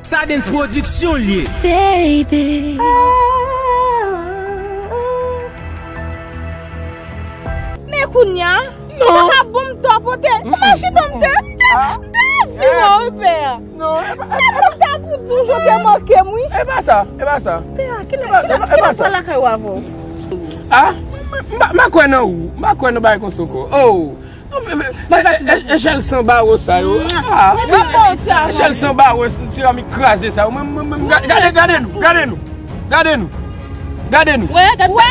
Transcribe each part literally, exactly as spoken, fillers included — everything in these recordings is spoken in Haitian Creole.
Stardens Production l ye. Baby. Men kounya, non. Sa ka bon m tapote. Ou pa chita m te, m te, m te ap vin wè w, pè. Non, e pa, e pa, e pa pou di w te manke m, wi. E pa sa, e pa sa. Pè, kilè, kilè, kilè sa lakay ou avè w? Ah, m pa, m pa kwè nan ou. M pa kwè nan bagay konsa ankò. Oh. Echèl san bawo sa yo. Ah, echèl san bawo, seramik kraze sa yo. Mwen, mwen, mwen, gade, gade nou, gade nou. Gade nou. Gade nou. Wè, gade wè,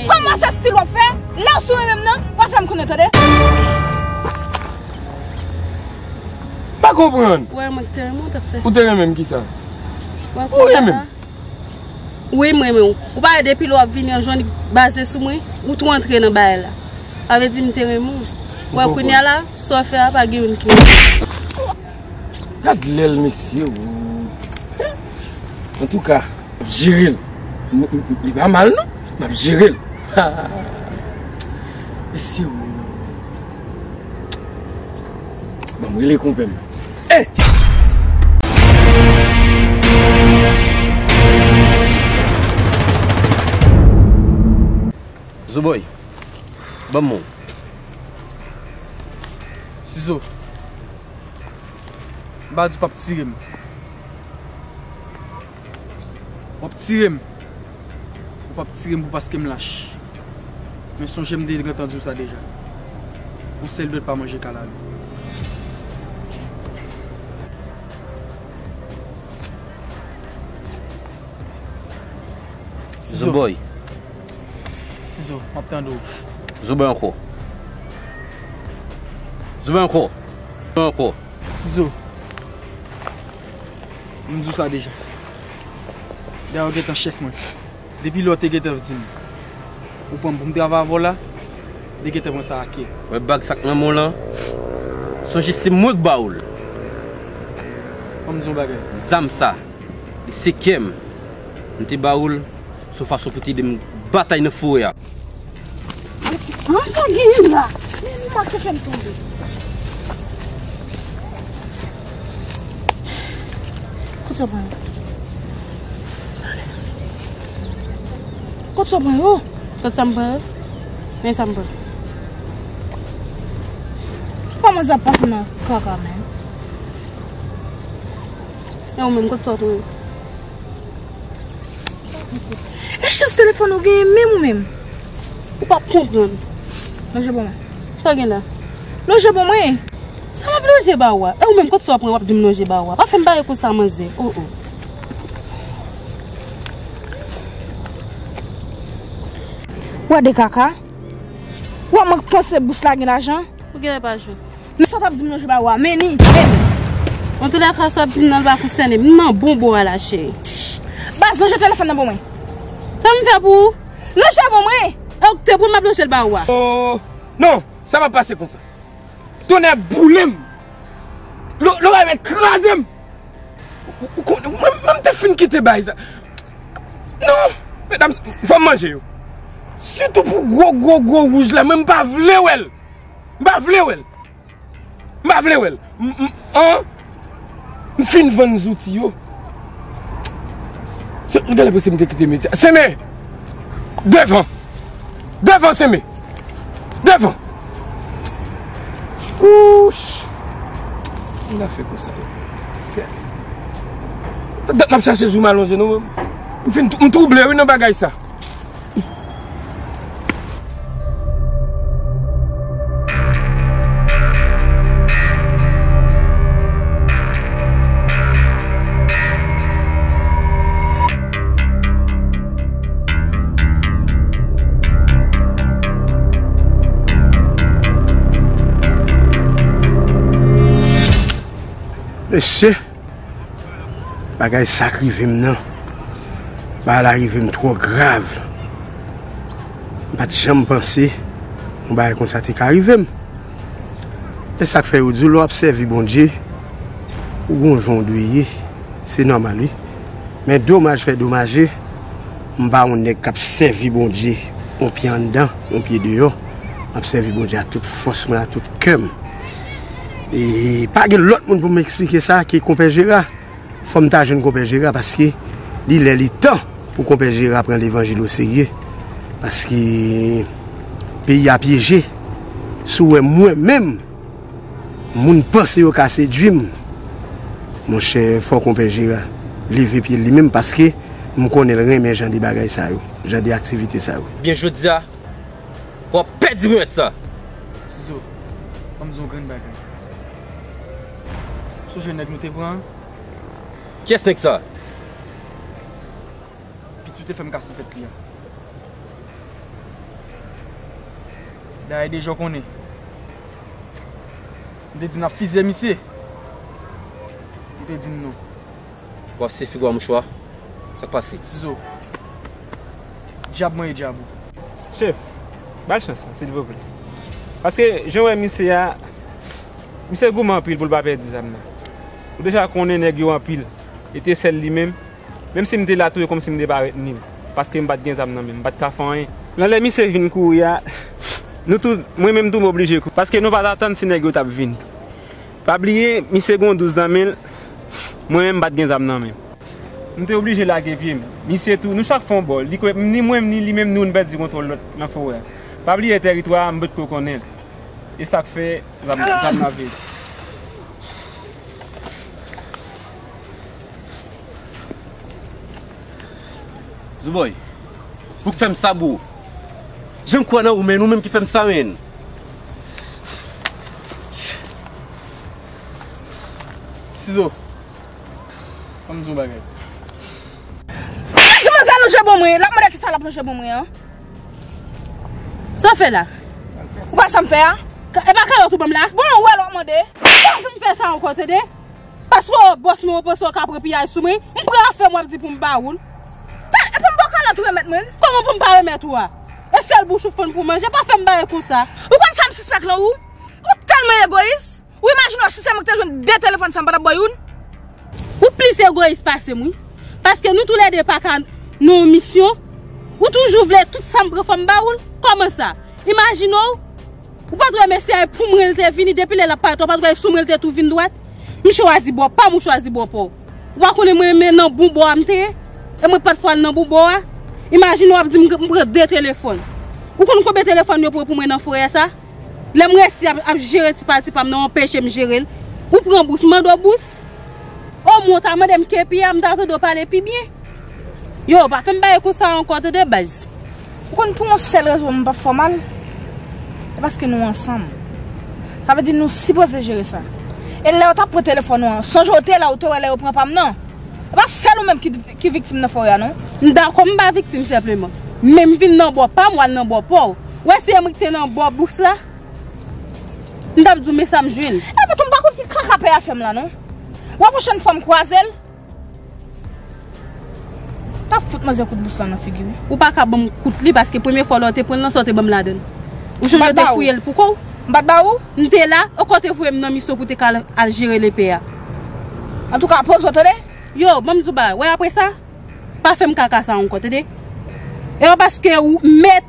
kòman se stil w ap fè? Lè w sou mwen menm nan, pa fè m konnen, tande. Pa konprann. Wè, mwen te renmen w t ap fè sa. Ou te renmen m kisa? Ou renmen m? Wi, m renmen w. Ou pa wè depi lè w ap vini an jwenn baze sou mwen, ou tou antre nan bagay la. Sa vle di m te renmen w. Wè, kounye a la, sa w fè a pa gen youn ki renmen w. Gad lèl mesye, wi. Antouka, m ap jere l. M, m, m, li pa mal non. M ap jere l. Mesye, wi. Ban m rele konpè m. Ey! Zoubòy, ban m men w. Sizo, m pa di w p ap tire m. W ap tire m. Ou p ap tire m pou paske m lach. Men sonje m te gentan di w sa deja. Yon sèl dwèt pa manje kalalou. Sizo. Zoubòy. Sizo, m ap tande w. Zoubòy ankò. Zoubòy ankò. Zoubòy ankò. Sizo. M di w sa deja. Dayè w gentan chèf mwen. Depi lè w te gentan di m ou pran m pou m travay avè w la, m te gentan pran sa a kè. Wè bag sa k nan men w lan, sonje se mwen k ba w l. Ban m di w yon bagay. Zam sa, li se kè m. M te ba w l, se yon fason pou te ede m batay nan forè a. An, sa genyen la? Men nou manke fè m tonbe. Kot sa w pran yo? Kot sa w pran yo? Kot sa m pran yo? Men sa m pran. Kòman sa pa fè nan kaka, men? E ou menm, kot sa w pran yo? E chans telefòn ou genyen menm ou menm? Ou p ap konprann. Lonje bon mwen. Sa w gen la? Lonje bon mwen. Sa m ap lonje ba ou a? E ou menm, kot sa w pran w ap di m lonje ba ou a? Pa fè m bagay konsa, manzè. Oh, oh. Ou a de kaka? Ou a mank panse bous la gen lajan? Ou genlè pa jwenn. Men sa w t ap di m lonje ba ou a, men ni, men ni. Antoulèka, sa w ap di m nan, l pa konsène m. M nan bon bò a la, cheri. Baz, lonje telefòn nan ban mwen. Sa m fè pou ou? Lonje ban mwen. E ou k te pou m ap lonje l ba ou a. Oh, non, sa p ap pase konsa. Tonnè boule m. Lo, lo va mèt kraze m. Ou, ou konn, mwen, mwen m te fin kite bay sa. Non, medam, fò m manje yo. Sitou pou gwo, gwo, gwo wouj la, mwen m pa vle wè l. M pa vle wè l. M pa vle wè l. M, m, an, m fin vann zouti yo. Se, m gen lenpresyon m te kite metye. Senmen! Devan! Devan, Senmen! Devan! Wouch! Moun afè konsa. Dat m ap chache jou m alonje, non. M fin, m twouble, wi, nan bagay sa. Mesye, bagay sa k rive m nan, bagay la rive m twò grav. M pa t janm panse yon bagay konsa te ka rive m. E sa k fè yo di w lè w ap sèvi Bondye, ou gon jan w dwe ye. Se nòmal, wi. Men domaj fè domaje, m pa yon nèg k ap sèvi Bondye yon pye anndan, yon pye deyò. M ap sèvi Bondye ak tout fòs mwen, ak tout kè m. E pa gen lòt moun pou m eksplike sa ke Konpè Jera. Fò m ta jwenn Konpè Jera paske li lè li tan pou Konpè Jera pran levanjil oserye. Paske peyi a pyeje. Si w wè mwen menm, moun panse yo ka sedui m, monchè, fò Konpè Jera leve pye l li menm paske m konnen l renmen jan de bagay sa yo, jan de aktivite sa yo. Byen jodi a, w ap pèdi remèt sa. Sizo, ban m di w yon grenn bagay. Sonje nèg nou te pran an? Kiyès nèg sa? Piti te fè m kase tèt li a. Dayè deja w konnen. M te di n ap fizye misye. Li te di m non. W ap se figi w a mouchwa? Sa k pase? Sizo. Dyab mwen e dyab ou. Chèf, ba l chans la, silvouplè. Paske, jan w wè misye a, misye goumen anpil pou l pa pèdi zam nan. Ou deja konnen nèg yo anpil. E te sèl li menm. Menm si m te la tou, e kòmsi m te pa retni l. Paske m pa t gen zam nan men m, m pa t ka fè anyen. Nan lè misye vin kouri a, nou tou, mwen menm tou m oblije kouri. Paske nou pa t atann si nèg yo t ap vini. Pa bliye, misye gen yon douz nan men l, mwen menm m pa t gen zam nan men m. M te oblije lage pye m. Misye tou, nou chak fè yon bò. Li kwè, ni mwen, ni li menm, nou, nou pèdi kontwòl lòt nan forè a. Pa bliye tèritwa a, m potko konnen l. E sa k fè, zam, zam nan vini. Zouboy, ou k fè m sa, bro. Jan m kwè nan ou, men ou menm ki fè m sa, men. Sizo, ban m di w yon bagay. Di manzè lonje bon mwen, l ap mande kisa l ap lonje bon mwen an. Sa w fè la? Ou pa sa m fè a? Ka- E pa kalòt ou ban m la? Bon, ou wè l w ap mande. Ou pa janm fè sa ankò, tande? Paske w bòs mwen, ou panse w ka pran piyay sou mwen. M pran afè m w ap di pou m ba ou l. Ka- E pou m ba w kalòt ou remèt mwen l? Kòman pou m pa remèt ou a? E sèl bouch ou fann pou manje, pa fè m bagay konsa. Ou konn sa m sispèk lan ou? Ou tèlman egoyis. Ou imajine w si se mwen ki te jwenn de telefòn sa m pa t ap ba w youn? Ou plis egoyis pase m, wi. Paske nou toulède pa ka nan yon misyon. Ou toujou vle tout sa m pran fò m ba ou l. Kòman sa? Imajine w. Ou pa t wè mesye a e pou mwen l te vini, depi lè l ap parèt, ou pa t wè e sou mwen l te tou vin dwat. M chwazi bò pa m, ou chwazi bò pa w. Ou pa konnen mwen menm nan bon bò a m te ye? E mwen pa t fwa al nan bon bò a. Imajine w ap di m m pran de telefòn. Ou konn konbyen telefòn yo pran pou mwen nan forè sa? Lè m resi ap, ap jere ti pa ti pa m nan, anpeche m jere l. Ou pran bous, mande w bous. Omwen w ta mande m kepi a, m ta tande w pale pi byen. Yo, pa fè m bagay konsa ankò, tande baz. Ou konn pou yon sèl rezon m p ap fè w mal? E paske nou ansanm. Sa vle di nou sipoze jere sa. E lè yo t ap pran telefòn ou an, sonje w te la, ou te wè lè yo pran pa m nan? E pa sèl ou menm ki, ki viktim nan forè a, non. M dakò m pa viktim senpleman. Men m vin nan bò pa m, w al nan bò pa w. Ou wè si e mwen ki te nan bò bous la, m t ap di w men sa m jwenn. Epi tou m pa konn ki kaka pè a fè m la, non. Ou wè pwochèn fwa m kwaze l, t ap fout manzè kout bous la nan figi, wi. Ou pa ka ban m kout li, paske premye fwa lè w te pran l nan sa w te ban m ladan l. Ou chonje w te fouye l pou kò w? M pa t ba ou? M te la, ou kò te voye m nan misyon pou te ka al, al jere lepè a. Antouka, poze w, tande? Yo, ban m di w bagay. Wè apre sa, pa fè m kaka sa ankò, tande? E pa paske ou mèt,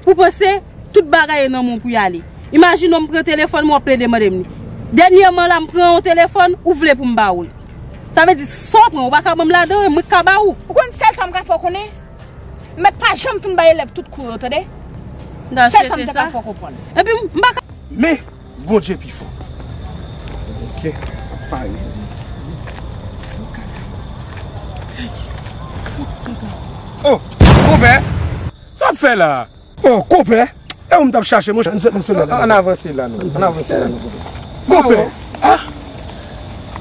ou panse tout bagay e nan men w pou y ale. Imajine w m pran telefòn mwen, w ap plede mande m li. Dènyèman la, m pran yon telefòn, ou vle pou m ba ou l. Sa vle di, sa w pran, ou pa ka ban m ladan, e mwen k ka ba ou. Ou konn sèl sa m ka fè w konnen? Mèt pa janm fin bay elèv tout kou yo, tande? Sèl sa m te ka fè w konprann. Epi m pa ka. Men, Bondye pi fò. Ok, pale. Oh, konpè, sa w ap fè la? Oh, konpè, e ou m t ap chache, monchè. Ann sot, ann sot la. Ann avanse la, non. Ann avanse la, non, konpè. Konpè. Ah!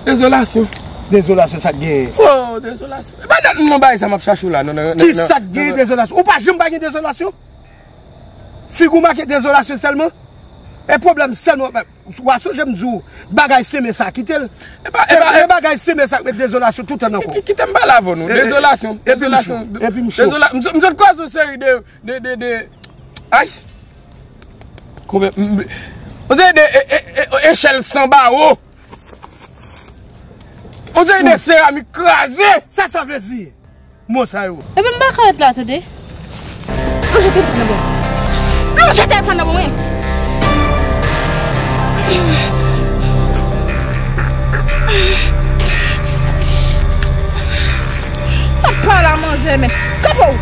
Dezolasyon. Dezolasyon, sa k genyen? Oh, dezolasyon. E pa dat m nan bagay sa m ap chache w la, non, non, non. Ki sa k genyen dezolasyon? Ou pa janm pa gen dezolasyon? Figi w make dezolasyon sèlman? E pwoblèm sèlman, w a sonje m di w, bagay senmen sa kite l. E pa, e pa, e bagay senmen sa k met dezolasyon tout tan nan kò w. Kite m pale avè w, non. Dezolasyon, dezolasyon, dezola-, m sot, m sot kwaze yon seri de, de, de, de, ay. Konbyen, m, m, yon seri de, e, e, e, echèl san bawo. Yon seri de seramik kraze. Sa sa vle di? Mo sa yo. Epi m pa ka ret la, tande. Ou jete telefòn nan men m. Ou jete telefòn nan men mwen. Men, kanpe w!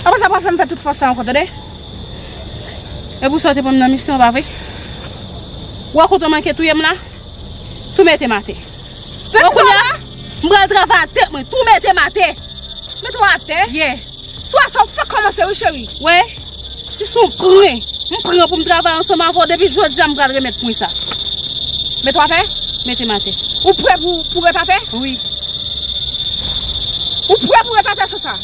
Apre sa, pa fè m fè tout fòs sa ankò, tande? E pou sa w te pran m nan misyon, pa vre? Ou wè kote w manke touye m la? Tou mete m atè. Ou wè kounye a? M pral travay ak tèt mwen. Tou mete m atè. Mete w atè? Yeah. Swa sa w fèk kòmanse wi, cheri. Wè, si se yon pwen m pran pou m travay ansanm avè w, depi jodi a m pral remèt pwen sa. Mete w atè? Mete m atè. Ou prè pou, pou ret atè? Wi. Ou prè pou ret atè san sa?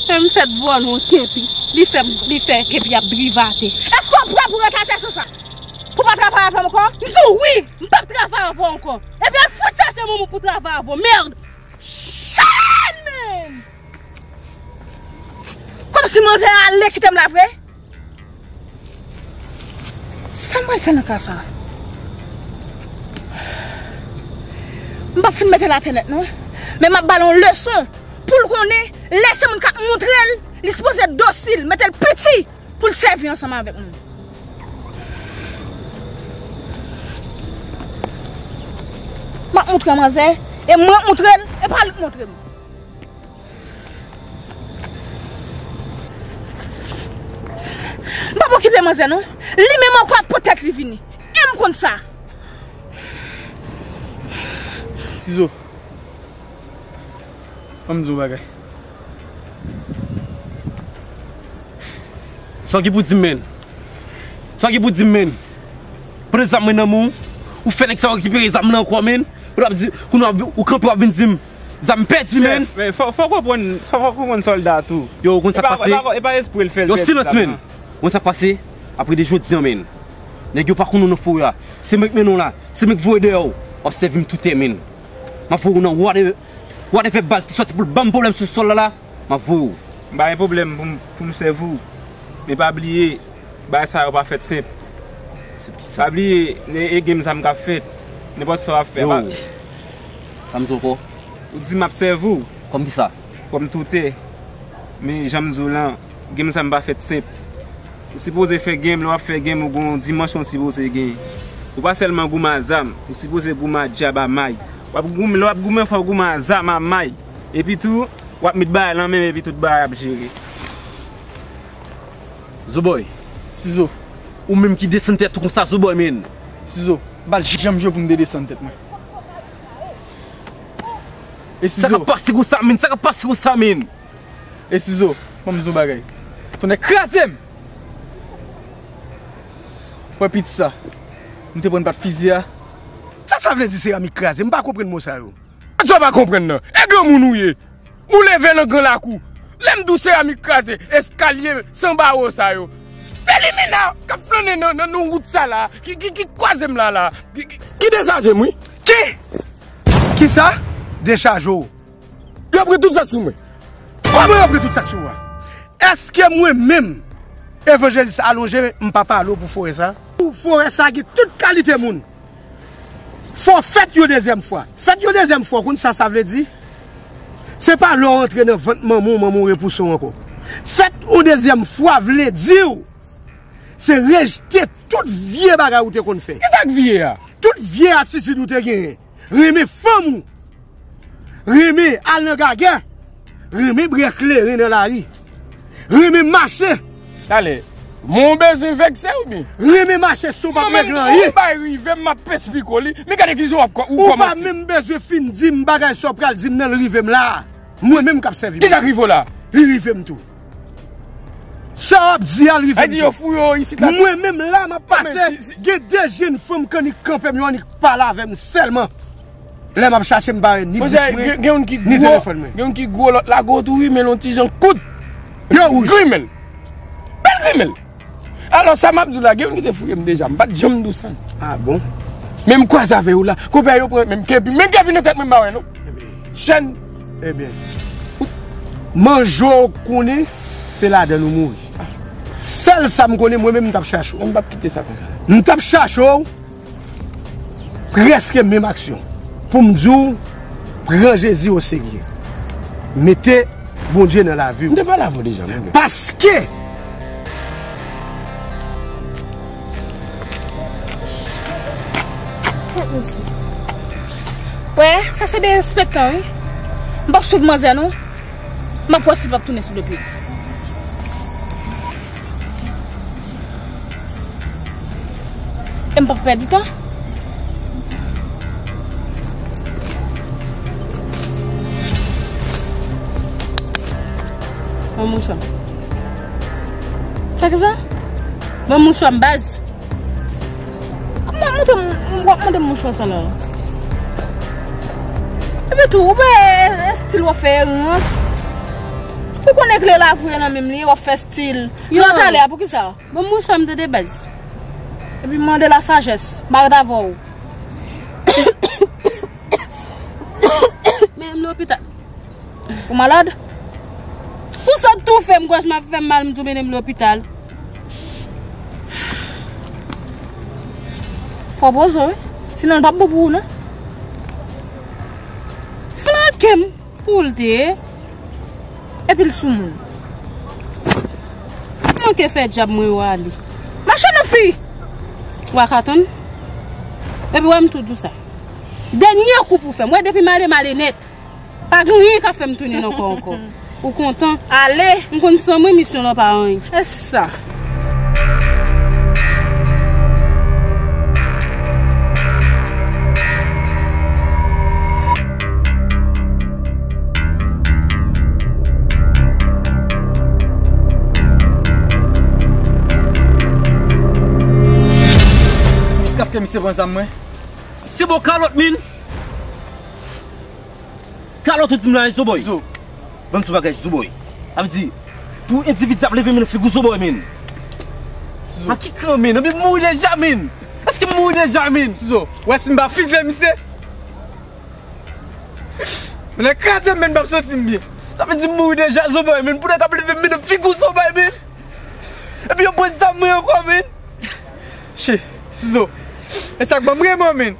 E m fèt vòlè yon kenpi. Li fè, li fè kenpi ap drive atè. Èske w prè pou ret atè san sa? Pou pa travay avè m ankò? M di w wi, m p ap travay avè w ankò. Ebyen, al fout chache moun pou travay avè w. Merde! Shit, man! Kòmsi manzè a ale kite m la vre? Sa m pral fè nan ka sa? M p ap fin mete l atè nèt non. Men m ap ba l yon leson pou l konnen lè se moun k ap montre l, li sipoze dosil, mete l piti pou l sèvi ansanm avèk moun. M ap montre manzè, e mwen ap montre l, e pa li k montre m. M p ap okipe manzè non. Li menm ankò ap pote tèt li vini. E m konn sa. Sizo. Ban m di w bagay. Sa w gen pou di m, menn? Sa w gen pou di m, menn? Pran zam mwen nan men w, ou fè nèg sa rekipere zam nan ankò, menn. Ou ap di, kounye a ou kanpe w ap vin di m zam pèdi, menn. Men fò, fò konprann, fò, fò konprann sòlda tou. Yo, ou konn sa k pase? E pa, e pa, e pa espre l fè l pèdi zam nan. Yo, silans, menn. Ou konn sa k pase? Apre de jodi a, menn. Nèg yo pa konn ou nan forè a. Se mwen k mennen w la. Se mwen k voye dèyè w. W ap sèvi m toutè, menn. M ap voye w nan whatever, whatever baz ki sòti pou l ban m pwoblèm sou sòl la la, m ap voye w. M pa gen pwoblèm pou m, pou m sèvi w. Men pa bliye, bagay sa yo pa fèt senp. Senp ki sa? Pa bliye, e, e game sa m k ap fèt. Nenpòt sa w ap fè, pa. Yo. Sa m di w ankò? Ou di m ap sèvi w. Kòm ki sa? Kòm toutè. Men jan m di w lan, game sa m pa fèt senp. Ou sipoze fè game, lè w ap fè game, ou gon dimansyon ou sipoze gen. Ou pa sèlman goumen a zam, ou sipoze goumen a djab a may. W ap goumen, lè w ap goumen, fò w goumen a zam a may. Epi tou, w ap met bagay lan menm, epi tout bagay ap jere. Zoboy, Sizo, ou menm ki desann tèt ou konsa, Zoboy, menn. Sizo, m pa t janm jwe pou m te desann tèt mwen. E Sizo. Sa k ap pase konsa, menn? Sa k ap pase konsa, menn? E Sizo, ban m di w bagay. Tonnè kraze m! Wè pit sa. M te pran pat fizi a. Sa sa vle di seramik kraze? M pa konprann mo sa yo. Sa w pa konprann nan? E granmoun ou ye? Ou leve nan gran lakou. Lè m di w seramik kraze, eskalye san bawo sa yo. Felimina k ap flannen nan, nan, nan wout sa la, ki, ki, ki kwaze m la, la. Ki, ki, ki dechaje m, wi. Ki? Kisa? Dechaje w. Yo pran tout sa k sou mwen. Kòman yo pran tout sa k sou ou a? Èske mwen menm, Evanjelis Alonje, m pa pale w pou forè sa? Pou forè sa gen tout kalite moun. Fò fèt yon dezyèm fwa. Fèt yon dezyèm fwa, w konn sa sa vle di? Se pa lè w antre nan vant manman w, manman w repouse w ankò. Fèt yon dezyèm fwa vle di w, se rejte tout vye bagay ou te konn fè. Ki sa k vye a? Tout vye atitid ou te genyen. Renmen fanm ou. Renmen al nan gagè. Renmen bwè kleren nan lari. Renmen mache. Talè, mwen w bezwen vekse oubyen? Renmen mache san w p ap regle anyen. Mwen menm, ou bay rive m, m ap espliko li. Men gade kijan w ap kò-, ou kòmanse. Ou pa menm bezwen fin di m bagay sa w pral di m nan l rive m la. Mwen menm k ap sèvi m. Kisa k rive w la? Li rive m tou. Sa w ap di a, l rive m tou. Ay di yo fouye w isit la tou. Mwen menm la, m ap pase, gen de jenn fanm k annik kanpe m, yo annik pale avè m sèlman. Lè m ap chache, m pa wè ni bous mwen, ni telefòn mwen. Gen youn ki gwo, lòt la gwo tou wi, men l on ti jan kout. Yo wouj. Grimen l. Bèl grimen l. Alò, sa m ap di w la, gen youn ki te fouye m deja. M pa t janm di w sa. Ah bon? Men m kwaze avè yo la. Konpè yo pran menm kenpi. Men kenpi nan tèt mwen, m pa wè non. Chèn. Ebyen. Manje w konnen, se ladan l ou mouri. Sèl sa m konnen, mwen menm m t ap chache w. Mwen m p ap kite sa konsa. M t ap chache w. Prèske menm aksyon. Pou m di w, pran Jezi oserye. Mete Bondye nan lavi w. M te pale avè w deja, non, men. Paske. Fòk nou si. Wè, sa se derespektan, wi. M p ap swiv manzè, non. M ap wè si l p ap tounen sou de pye l. E m p ap pèdi tan. Ban m mouchwa m. Sa ki sa? Ban m mouchwa m, baz. Kòman w ap mande m, w ap mande m mouchwa sa la? Epi tou, ou pa estil w ap fè erans. Ou konnen kle la pou nan menm li, w ap fè estil. Yo. Lòt talè a, poukisa? Ban m mouchwa m tande, baz. Epi mande la sajès, m arete avè w. Men m lopital. Ou malad? Pou sot toufe m, gòj m ap fè m mal, m tou mennen m lopital. Fò poze w, wi. Sinon, l p ap bon pou ou, non. Flanke m pou l te ye. Epi l sou moun. M manke fè djab mwen yo ale. Mache non, fi! Wa ka tann. Epi wè m tou di w sa. Dènye kou pou fè m. Wè depi m ale, m ale nèt. Pa gen anyen k ap fè m tounen ankò, ankò. Ou kontan? Ale! M konn san mwen, misyon lan pa anyen. E sa. Jiskaske misye pran zam mwen. Se bon kalòt, min. Kalòt ou di m la, Zoboy. Zo. Ban m di w bagay, Zoboy. Sa vle di, pou endividi ap leve men nan figi w, Zoboy, min. Sizo. A ki kran, min? Anben m mouri deja, min. Èske m mouri deja, min? Sizo, w wè si m pa fize misye? Mwen kraze m, min, m p ap santi m byen. Sa vle di m mouri deja, Zoboy, min. Pou nèg ap leve men nan figi w, Zoboy, min. Epi yo pran zam mwen ankò, min. Che, Sizo. E sa k ban m renmen w, min.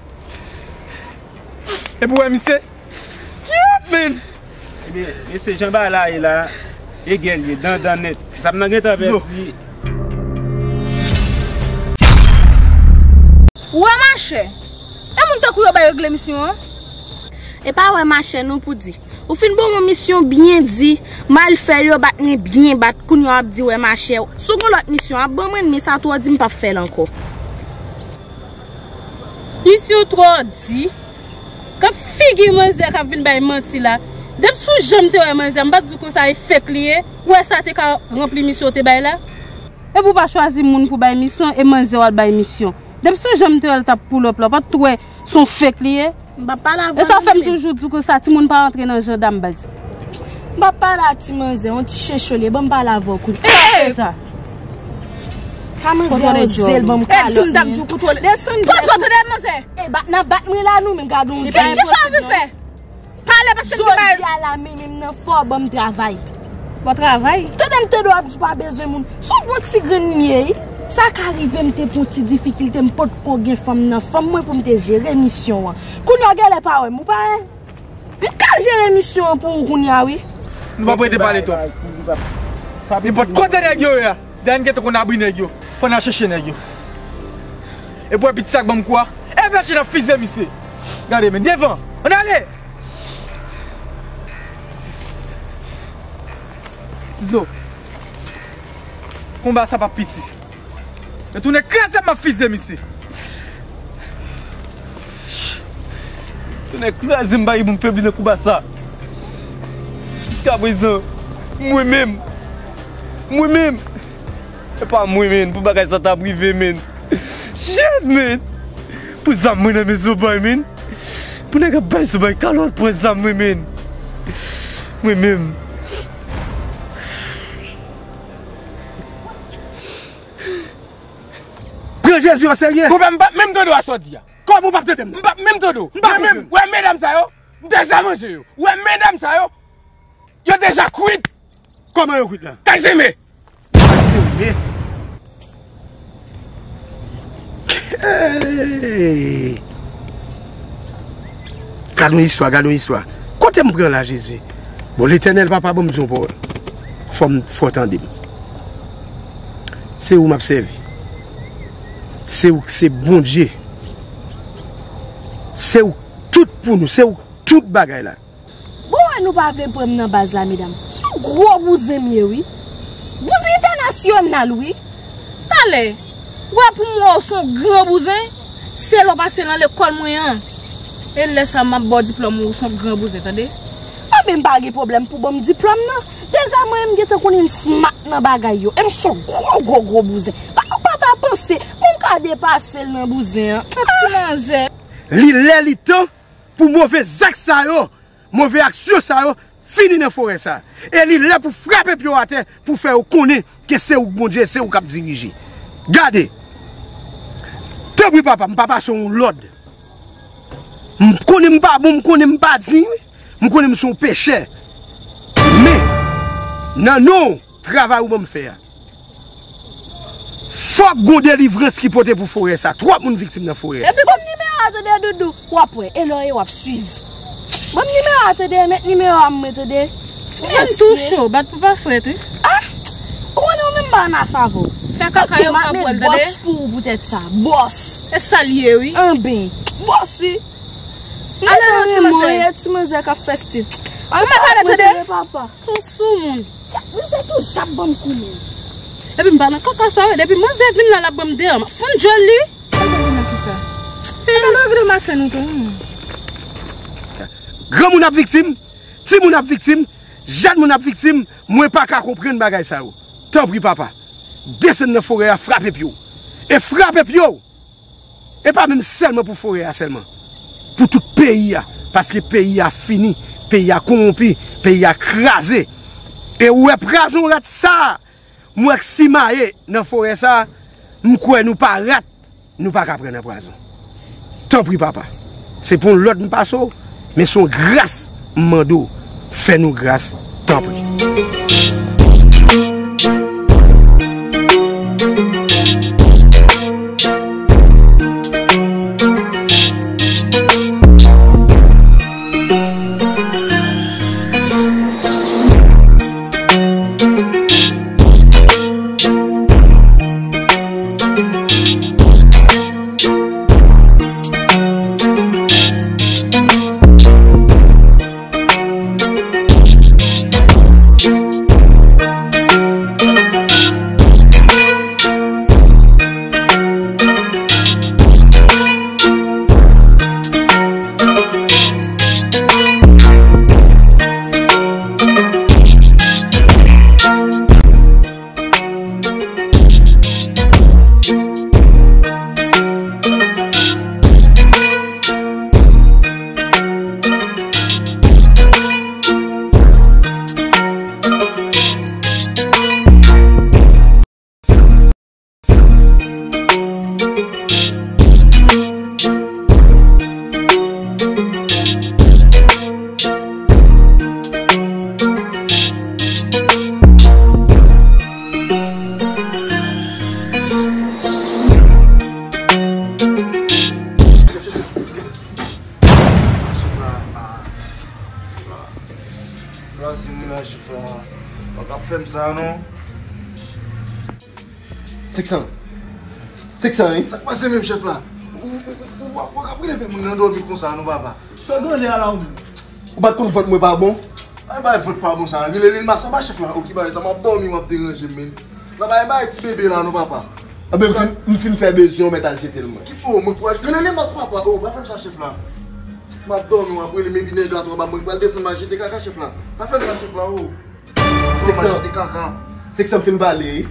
Epi w wè misye? Yep, man! Ebyen, mesye, jan bagay la ye la, egè l ye, dan dan nèt. Zam nan gentan pèdi. Wè machè, e moun tankou yo bay regle misyon an? E pa wè machè non pou di. Ou fin ban mwen misyon byen di, m al fè yo bat mwen byen bat, kounye a w ap di wè machè. Si w gen lòt misyon, ap ban mwen l, men sa twò di m p ap fè l ankò. Misyon twò di. Gad figi manzè k ap vin bay manti la. Depi sou jan m te wè manzè, m pa t di w konsa e fake li ye. Ou wè sa te ka ranpli misyon w te bay la? Epi w pa chwazi moun pou bay misyon, e manzè w al bay misyon. Depi sou jan m te wè l t ap pull up la, w pa t wè se yon fake li ye? M p ap pale avè w non, men. E sa fè m toujou di w konsa, timoun pa rantre nan jandam, baz. M p ap pale ak ti manzè, yon ti chechol ye, ban m pale avè w kounye a. Ey! Sa. Ka manzè oze l ban m kalòt. E di m t ap di w kontwole. Desann. Poze w tande manzè. E bat nan bat mwen la nou menm, gade yon zen. Kisa w vin fè? Pale paske m te bay. Jodi a la, men menm nan fò ban m travay. Bon travay. Tande m tande w ap di w pa bezwen moun. Se yon bon ti grenn m ye wi. Sa ka rive m te pran ti difikilte, m potko gen fanm nan fanm mwen pou m te jere misyon an. Kounye a w genlè pa wè m, ou pa wè? M ka jere misyon an pou ou kounye a wi. Nou p ap rete pale twòp. Nenpòt kote nèg yo ye a, dayè n gentan konn abri nèg yo. Fò n al chèche nèg yo. Epi w wè piti sa k ban m kou a? Evèche n ap fize misye. Gade men devan. Ann ale! Sizo. Konba sa p ap piti. Yo tounen kraze m, m ap fize misye. Tounen kraze m, pa gen pou m febli nan konba sa. Jiskaprezan, mwen menm. Mwen menm. E pa mwen, men, pou bagay sa ta rive, men. Shit, men. Pou zam mwen nan men Zobay, men. Pou nèg ap bay Zobay kalòt, pran zam mwen, men. Mwen menm. Pran Jezi o serye. Konpè, m p ap menm tande w a sa w di a. Kòman w p ap tande m? M p ap menm tande w. M p ap menm. Wè medam sa yo, m deja manje yo. Wè medam sa yo, yo deja kwit. Kòman yo kwit la? Kay Seme. Kay Seme. Hey! Gad yon istwa, gad yon istwa. Kote m pran la, Jezi? Bon, Letènèl, Papa, ban m di yon pawòl. Fò m, fò w tande m. Se ou m ap sèvi. Se ou k se Bondye. Se ou k tout pou nou, se ou tout bagay la. Bon, wè nou pa vle pran m nan baz la, medam. Se yon gwo bouzen m ye, wi. Bouzen entènasyonal, wi. Talè, wè pou m wè w se yon gran bouzen, se lè w pase nan lekòl mwen an. E lè sa m ap ba w diplòm ou, se yon gran bouzen, tande? Anben, m pa gen pwoblèm pou ban m diplòm nan. Deja, mwen, m gentan konnen m smart nan bagay yo. E m se yon gwo, gwo, gwo bouzen. Pa, ou pa ta panse, mwen m ka depase l nan bouzen an. Ti manzè. Li lè, li tan pou move zak sa yo, move aksyon sa yo fini nan forè sa. E li lè pou frape pye w atè pou fè yo konnen ke se ou k Bondye, se ou k ap dirije. Gade, tanpri papa, m pa pase yon lòd. M konnen m pa bon, m konnen m pa diy, wi. M konnen m se yon pechè. Men, nan non travay ou ban m fè a, fòk gon delivrans ki pote pou forè sa. Twòp moun viktim nan forè a. Epi gon nimewo a, tande, Doudou. W ap wè, e lè w ye, w ap swiv. Ban m nimewo a, tande, met nimewo a mwen, tande. Mwen tou cho, bat pou pa frèt, wi. Ah! Ou konnen ou menm pa nan favè w. Fè kaka yo ka bwè l, tande. Bòs pou ou poutèt sa. Bòs. E sa l ye, wi. Anben, bòs, wi. Ale non, ti manzè. Ti manzè k ap fè stil. Ou mèt ale, tande. Papa. Ou sou moun. Manzè toujou ap ban m koulè. Epi m pa nan kaka sa, wi. Depi manzè vin la, l ap ban m deyò. M ap fonn djòl li. Gade nan kisa. Gade nan grimas nou tou, hmm. Granmoun ap viktim, timoun ap viktim, jèn moun ap viktim, mwen pa ka konprann bagay sa yo. Tanpri, papa, desann nan forè a, frape pye w. E frape pye w! E pa menm sèlman pou forè a sèlman. Pou tout peyi a. Paske peyi a fini. Peyi a kowonpi. Peyi a kraze. E ou wè prazon rat sa a, m wè k simaye nan forè sa a, m kwè nou pa rat, nou pa ka pran nan prazon. Tanpri, papa. Se pa yon lòd m pase w, men se yon gras m mande w. Fè nou gras, tanpri. Chèf la, ah, chèf la. Chèf la, se mwen la, chèf la. Ou pa ka fè m sa, non. Senk san. Senk san, wi. Sa k pase menm, chèf la? Ou, ou, ou, ou, ou pa ka leve moun nan dòmi konsa, non, papa. Sa w gade a la, ou menm? Ou pa t konn vant mwen pa bon? Ay, bay vant pa bon sa. Rele Lil Mas anba, chèf la. Ou ki bagay sa, m ap dòmi, w ap deranje m, men. Nan bay, bay ti bebe la, non, papa. Anben, m fin, m fin fè bezwen, w mèt al jete l, mwen. Ki po, mwen pou al rele Lil Mas, papa. Oh, pa fè m sa, chèf la. M ap dòmi, w ap rele m, epi nèg la tou anba mwen, m pral desann, m al jete kaka, chèf la. Pa fè m sa, chèf la, oh. Senk san. M al jete kaka. Senk san fin pale, wi.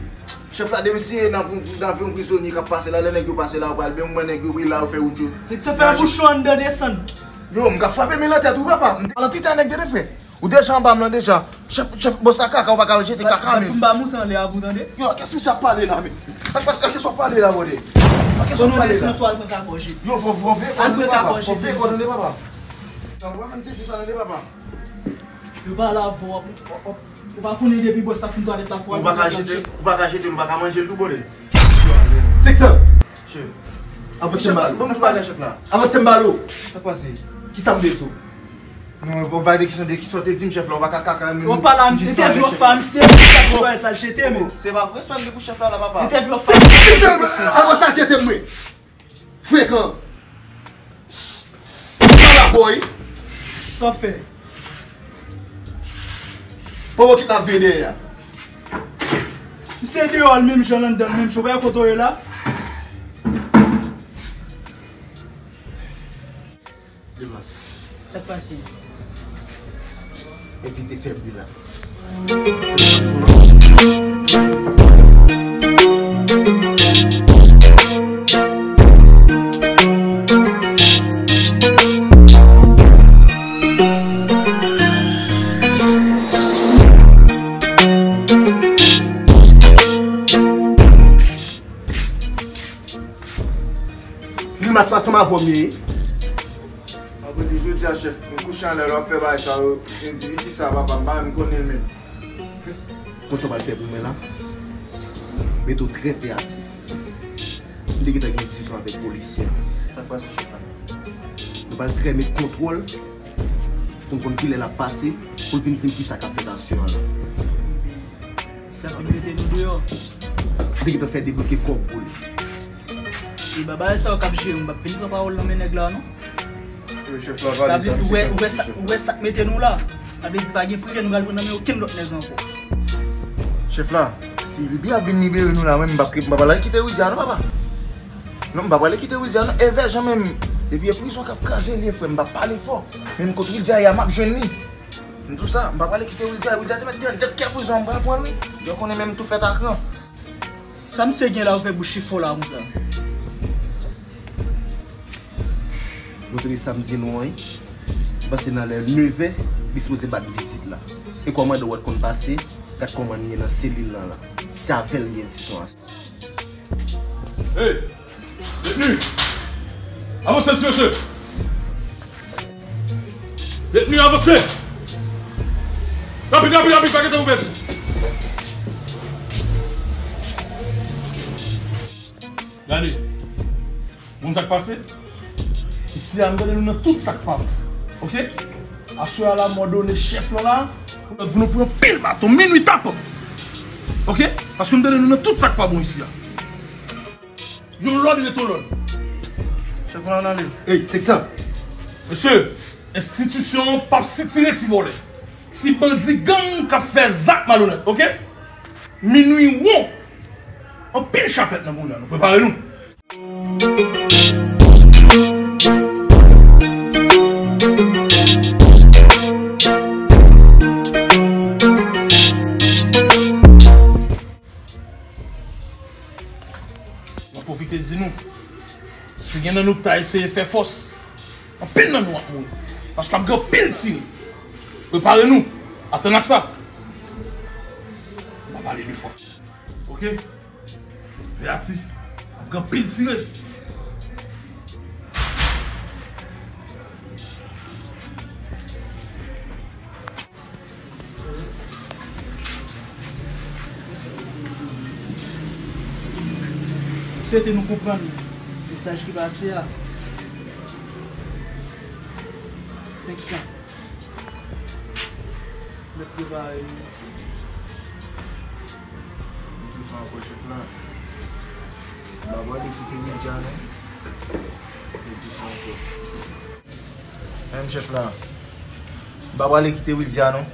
Chèf la, demen si nan, nan yon prizonye k ap pase la, lè nèg yo pase la, yo pral byen, mwen nèg yo wi la, yo fè wout yo. Senk san fè yon bouchon anndan desann. Yo, m ka frape men nan tèt ou, papa. M te pale antre tè nèg de frè. Ou deja anba m lan deja. Chèf, chèf, bòs la kaka, ou pa ka al jete kaka, men. Pou m ba mouton anlè a pou tande. Yo, kès misye ap pale la, men? Sa k pase? Kès w ap pale la, brother? Kès w ap pale la? Desann tou al pran kaka w jete. Yo, fò, fò veye kòdone, papa. Fò veye kòdone, papa. Tanpri, pa fè m tete sa, tande, papa. Yo pale avè w, w ap, w ap, w ap Ou pa konnen depi bòs la fin twalèt la fò. Ou pa ka jete, ou pa ka jete l, ou pa ka manje l tou, bòdè. Senk san. Chèf. Avanse m ba l ou. Bon, m pale chèf la. Avanse m ba l ou. Sa k pase? Kisa m bezwen? Non, bon, bay de kesyon, de kesyon te di m chèf la, ou pa ka kaka menm. Ou pale a m, entèvyou w ap fè a misye, sa k twalèt la jete, men. Se pa respè m gen pou chèf la, la, papa. Entèvyou w ap fè a misye. Senk san, avanse al jete m, wi. Frekan. Papa, Woy. Sa w fè? Poko kit la veye dèyè a. Misye deyò l menm jan, l anndan l menm jan. Ou pa wè kote w ye la? Demas. Sa k pase? Evite fè bri la. Grimas pa sanm avè w m ye. Mwen di jodi a chèf, m kouche anlè lè w ap fè bagay sa yo, endividi sa papa, m pa menm konnen l menm. Konn sa w pral fè pou mwen la? Mete w trè veyatif. M te gentan gen yon diskisyon avèk polisye a. Sa k pase chèf la? Nou pral trè met kontwòl pou n konn kilè l ap pase, pou l vin di m kisa k ap fèt aswè a la. Sa vin mete nou deyò. M te gentan fè debloke kòb pou li. Se bagay sa yo k ap jere, m p ap vin pran pawòl nan men nèg la non. Yo, chèf la, sa vle di, ou wè, ou wè sa, ou wè sa k mete nou la? Sa vle di pa gen priyè nou pral pran nan men okenn lòt nèg ankò. Chèf la, si Libi ap vin libere nou la, mwen, m p ap, m p ap al kite Wildia non, papa. Non, m p ap al kite Wildia non, e vèjan menm. Depi e prizon k ap kraze li, frè m, m p ap pale fò. Menm kot Wildia ye a, m ap jwenn li. M di w sa, m pa prale kite Wildia. Wildia te mèt te anndan kè prizon an, m pral pran l wi. Yo konnen menm tou fèt ak ran. Sa misye gen la, ou fè bouch li fò la konsa? Montre sa m di nou an wi. M panse nan lè nevè, li sipoze bat vizit la. E kòmandan w wè t konn pase, gad kòman l ye nan selil lan la. Se avè l m gen diskisyon a. Hey! Detni! Avanse, ti mesye! Detni, avanse! Rapid, rapid, rapid, pa gentan ouvè. Gade. Ou konn sa k pase? Isi a, m tande nou nan tout sa k pa bon. Oke? Aswè a la, mwen done chèf lan la, pou nou pran pil baton, minui tapan. Oke? Paske m tande nou nan tout sa k pa bon isi a. Yon lòd rete yon lòd. Chèf lan ale. Ey, sèk sa. Mesye, enstitisyon an p ap sitire ti vòlè, ti bandi gang k ap fè zak malonèt, oke? Minui won. Anpil chapèt nan kounye a, nou prepare nou. Mwen pwofite di nou, si gen nan nou k ta eseye fè fòs, anpil nan nou ap mouri. Paske ap gen anpil tire. Prepare nou. Atann ak sa. M pa pale de fwa. Oke? Veyatif. Ap gen anpil tire. Swete nou konprann mesaj ki pase a. Senk san. Mèt prepare nou isi. Mwen di sa ankò chèf la. M pa prale kite Wildia non. Mwen di sa ankò. Menm chèf la. M pa prale kite Wildia non.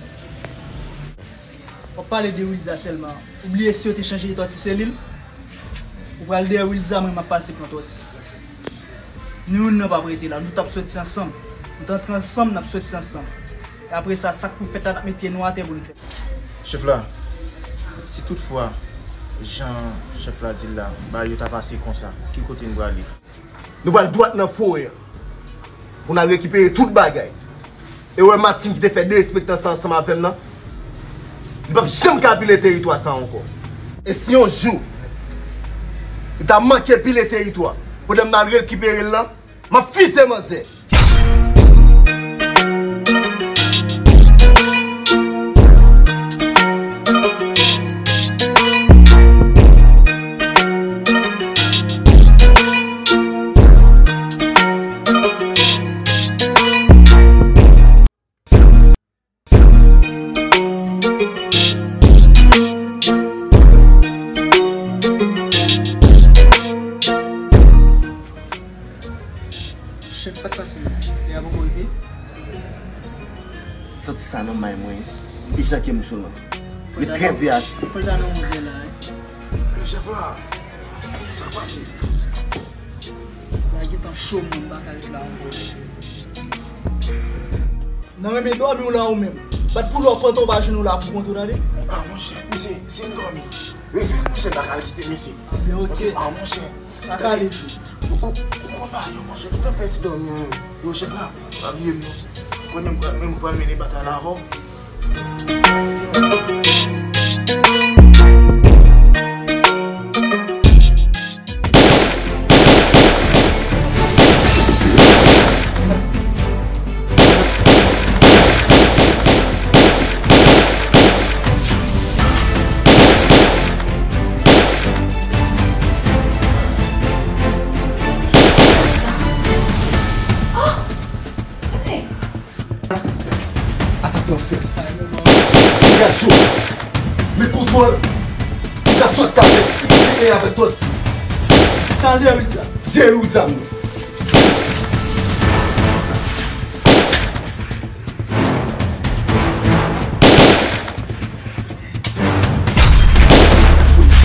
W ap pale de Wildia sèlman. Ou bliye si yo te chanje etwa ti selil? Ou pral dèyè Wildia, mwen m ap pase pran tòti. Nou youn nan p ap rete la. Nou t ap soti ansanm. Nou t antre ansanm, n ap soti ansanm. E apre sa, sa k pou fèt la, n ap met pye nou atè pou n fè. Chèf la, si toutfwa, jan chèf la di l la, bagay yo ta pase konsa, ki kote n prale? Nou pral dwat nan forè a pou n al rekipere tout bagay. E w wè Martine ki te fè derespektan sa ansanm avè m nan? Li p ap janm ka pile teritwa sa ankò. E si yon jou li ta manke pile teritwa pandan m nan al rekipere l lan, m ap fize manzè. Chèf, sa k Pase, e a poko rive. Santi sa nan may mwen. E jake m sèlman. Li trè veyati. Fò l ta nan onzè la, wi. Yo, chèf la, sa k pase? Bagay gentan cho, mwen, m pa ka ret la ankò. Nan renmen dòmi w la ou menm. Bat pou lò pran tonba jenou la pou kont ou, tande? Ah, monchè, mesye, si m dòmi, reveye m, monchè, m pa ka al kite mesye. Ah, ben, ok. Ok, ah, monchè. Pa ka ale jwe. Ou, ou, ou konn bagay yo, monchè, ou fè ti dòmi, yo, chèf la, pa bliye m, non. Konnen m pral, m pral mennen batay la avè w. Atak lan fèt. Degaje w. Men kontwòl. Ou ka sòti sa fèt. Ou gen avèk tòt si. Sa lè wi sa. Jere w zam nan.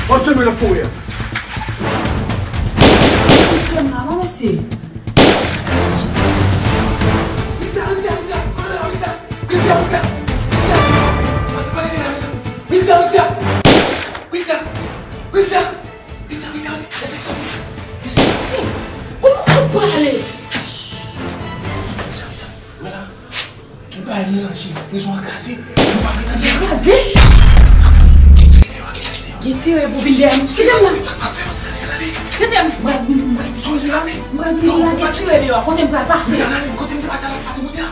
W ap janbe nan forè a. Mesye, maman, mesye. Kòman w fout pale? Tout bagay melanje, rezon an kraze. Nou pa gen tan. Kraze? Gen tire deyò, gen tire deyò. Gen tire pou vin dèyè m. Kite m la. Kite m. M pral vin, m pral vin. M pral vin, m pral vin. Kote m pral pase? Kote m te pase la, pase, monte la.